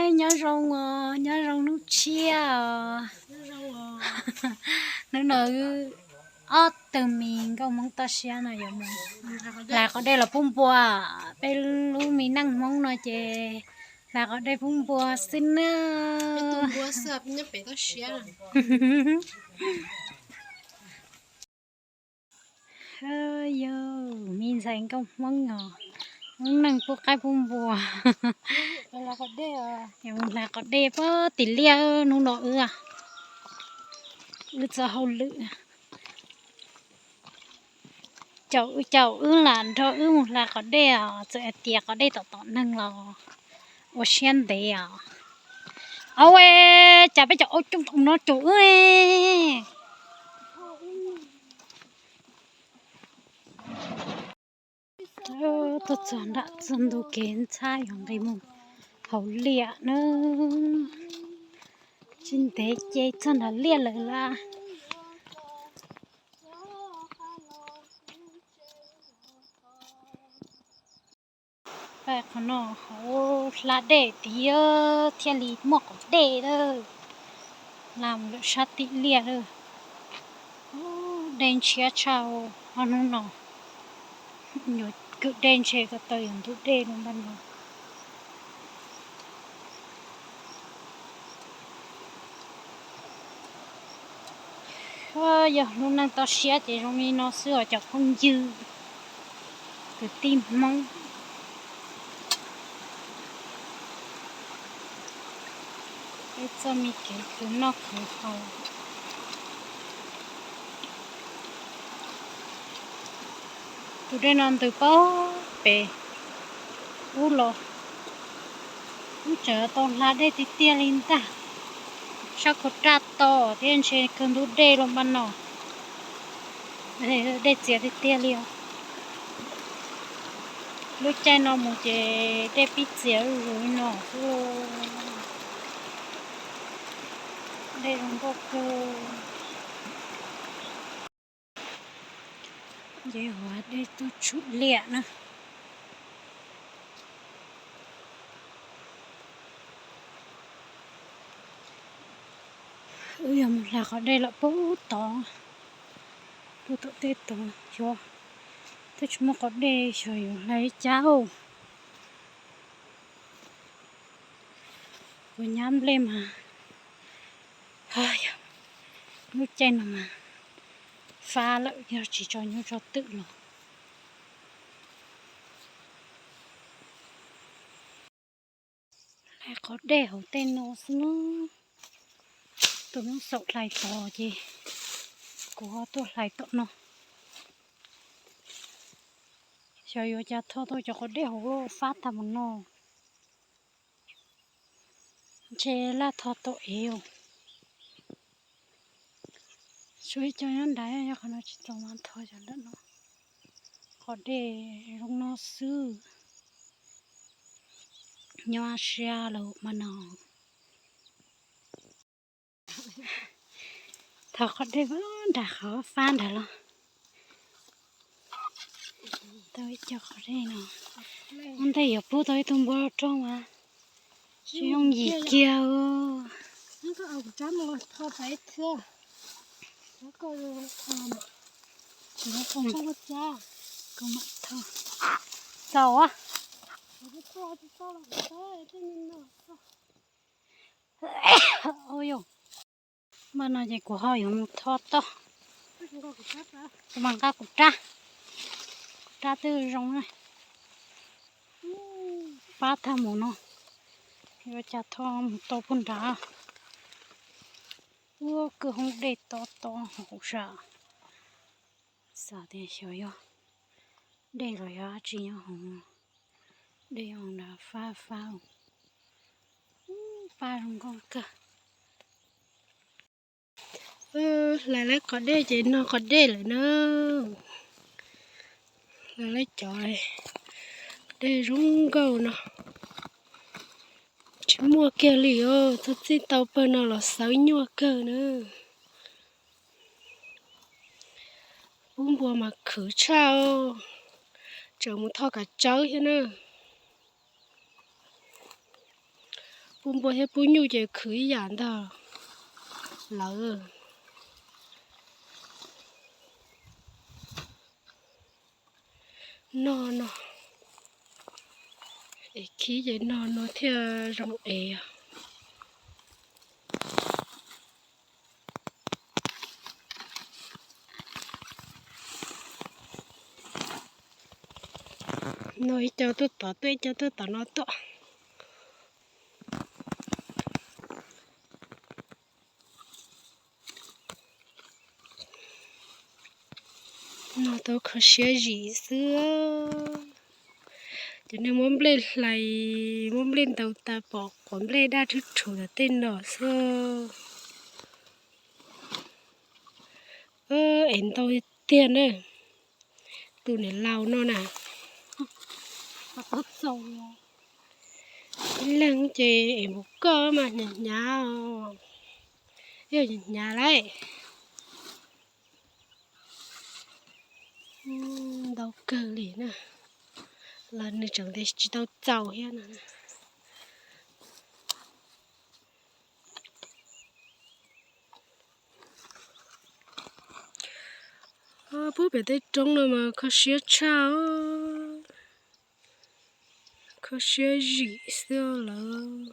Nyob zoo os, nyob zoo hnub tshiab os. Hnub no wb ob tug me nkauj Hmoob toj siab no yuav mus hlais qos dej los pub npua. Peb lub me neej Hmoob no ces hlais qos dej pub npua xwb na. Yog me ntxhais nkauj Hmoob os, lub neej pub qaib pub npua. Mus hlais qos dej puag tim liaj hnub no wb, wb txoj hauj lwm. Caum wb, caum wb lam nrog wb mus hlais qos dej os, txawm hais tias qos dej tom tom neeg los ua siab ntev os. Au, cas peb cov aub coob tom no caum wb. Tuaj txog nram txog ntu kev ntxhab yuav nqis mus hauv liaj na. Tsis ntev ces txog nram liaj lawm lauj. Pab qhov no hauv hla dej tid thiaj li muaj qos dej lawm. Hla mus lawm sab tim liaj lawm. Dej ntshiab tshaj, ob hnub no yuav kwm dej ntshe ko taw yuav ntub dej lawm npaj no. Yog lub neej toj siab ces zoo li no xwb os cov phooj ywg kwv tij Hmoob. Peb txoj me kev khwv noj khwv haus. Tus dej no ntws puag pem ub los, ub tseem tau hla dej tiag tiag li ntag. Sab khau raj to thiab ntshe kawg ntub dej los npaj no. Dej txias tiag tiag li os. Lub caij no mus ces dej pib txias zuj zus li no xwb. Dej zoo nkauj kawg. Ces ua dej tuaj tshwm liaj na. Wb yuav mus hlais qos dej lawm puag tod, puag tom tej tod xyov twb tsis muaj qos dej xyov yuav hlais li cas. Kuv nyab nplej mas, lub caij no mas fab lawm yog tsis tso nyuj tso twm los. Hlais qos dej hauv tej no xwb na. Tus Hmoob Xaum hlais tod ces kuv ho tuaj hlais tom no. Xyov yuav cas tho tau cov qos dej hauv fab tag mus no. Ntshe laj tho tau ev. Tshuav ib co nyob nrad, yog qhov no tsis tau mas tho cov ntawm no. Qos dej zoo no xwb. Nyob siab lawm mas no. Tho qos dej nram qhov fab nrad los. Tau ib co qos dej no. Ua ntej yuav pub tau ib tug npua rau mas tsis yooj yim kiag. Kuv mam tho. Txaus a. Ua yus, npaj no ces kuv ho yuav mus tho toj. Kuv mam nqa kuv rab, kuv rab twb zoo na. Pab tag mus no, yuav cas tho mus tau puag nrad. Ua kwj hoob dej to to hauv sab. Xav tias xyov yog dej los yog dab tsi nyob hauv. Dej nrad fab fab, fab zoo nkauj kawg. Hlais lawv qos dej ces noj qos dej lawm na. Hlais lawv cov dej zoo nkauj no. Tsis muaj kiag li os, txog txij tau pawg no los xawv nyuaj kawg na. Pub npua mas khwv tshaj, tseem mus tho kav tsawb thiab na. Pub npua thiab pub nyuj ces khwv ib yam ntag lawm. Noj no, es khib ces noj no thiaj zoo es. No ib co tuaj tom tuaj, ib co tuaj tom no tuaj. No tau kho siab zim xwb. Cov neeg muab nplej hlais, muab nplej ntaus tas pom quav nplej daj rhuv rhuv tom tej no xwb. Es ntau tiag na. Tus niam laus no na. Ib leeg ces es mus koj mas hnyav hnyav os. Yog hnyav hnyav lauj. Ntau kawg li na. Los nws tseem ntes tsis tau txaus thiab no. Pub pem tej roob no mas kho siab tshaj. Kho siab zim xwb lawm.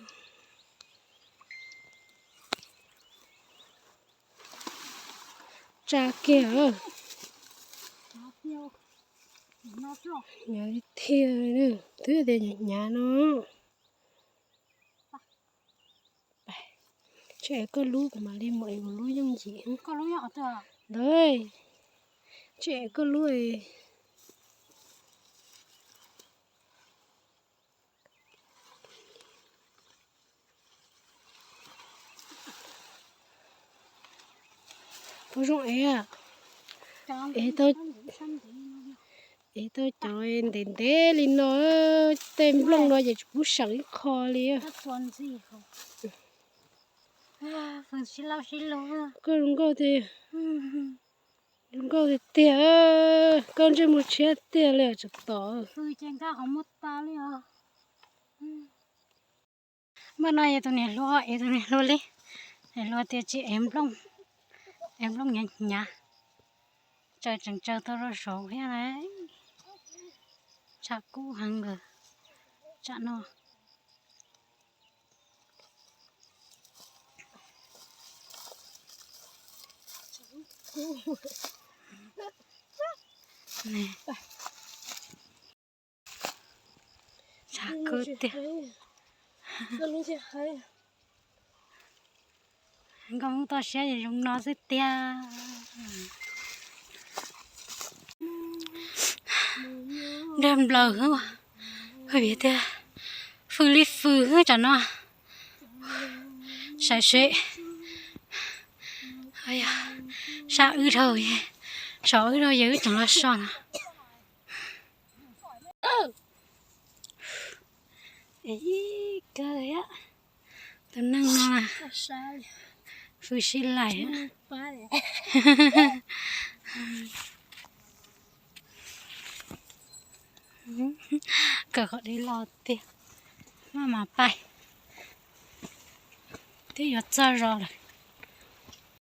Tsa kiag. Hnyav li thiaj, twb tias hnyav hnyav no. Tsis es koj lub kuv mam li mus es kuv lub yooj yim. Ntawd, tsis es koj lub es. Puas zoo es, es tau, es tau cov ntev ntev li no, tej nplooj no ces tsis pub seem ib qho li. Koj zoo nkauj tiag, zoo nkauj tiag tiag, koj ntsej muag tshiab tiag li tseem tom. Npaj no yog tus niam hluas, es tus niam hluas li, niam hluas tias tsis es nplooj, es nplooj hnyav hnyav, tsaws tseem tsaws tau rau saud thiab na. Tshav kub heev lawm tsam no. Tshav kub tiag. Nkauj Hmoob toj siab zoo no xwb tiag. Dag nplaws hwb, hwj tiag, fwj li fwj hwb tsam no. Saib seb, sab wb dhau, saum wb dhau yog wb tseem los so no. Ib kawg, tus neeg no fwj sib laim. Kawg qhov deb los tiag, maj mam pais, twb yuav txog zos lawm.